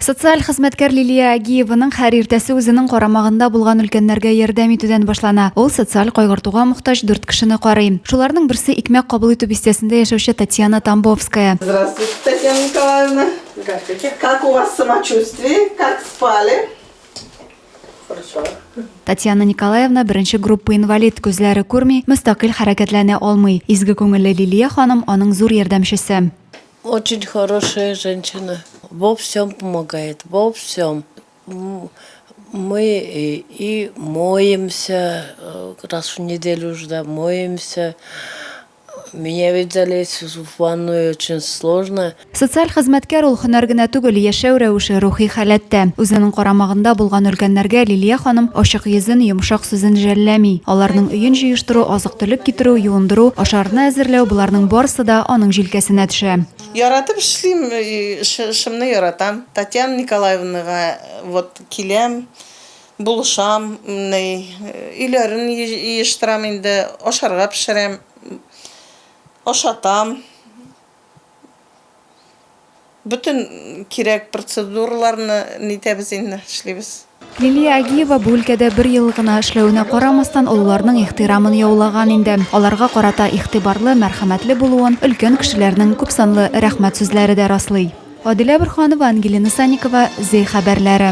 Социаль хезмәткәр Лилия Агиеваның һәр иртәсе үзенең карамагында булган өлкәннәргә ярдәм итүдән башлана. Ул социаль кайгыртуга мохтаҗ дүрт кешене карый. Шуларның берсе икмәк кабул итү бистәсендә яшәүче Татьяна Тамбовская. Здравствуйте, Татьяна Николаевна. Здравствуйте. Как у вас самочувствие? Как спали? Хорошо. Татьяна Николаевна беренче группа инвалид, күзләре күрми, мөстәкыйль хәрәкәтләнә алмый. Изге күңелле Лилия ханым аның зур ярдәмчесе. Очень хорошая женщина, во всем помогает, во всем. Мы и моемся, раз в неделю уже, да, моемся. Меня ведь залезть в ванную очень сложно. Социаль хезмәткәр ул һөнәр генә түгел, яшәү рәвеше, рухи халәт тә. Үзенең карамагында булган өлкәннәргә Лилия ханым ачык йөзен, йомшак сүзен жәлләми. Аларның өен җыештыру, азык-төлек китерү, юындыру, ашарны әзерләү, боларның барысы да аның җилкәсенә төшә. Яратып эшлим, эшемне яратам. Татьяна Николаевнага вот киләм, булышам, ни, өйләрен җыештырам инде, ашарга пешерәм, ашатам. Бөтен кирәк процедураларны нитәбез инде, эшлибез. Лилия Агиева бу өлкәдә бер ел гына эшләвенә карамастан, олыларның ихтирамын яулаган инде. Аларга карата игътибарлы, мәрхәмәтле булуын өлкән кешеләрнең күпсанлы рәхмәт сүзләре дә раслый. Адилә Борһанова, Ангелина Санникова, Зәй хәбәрләре.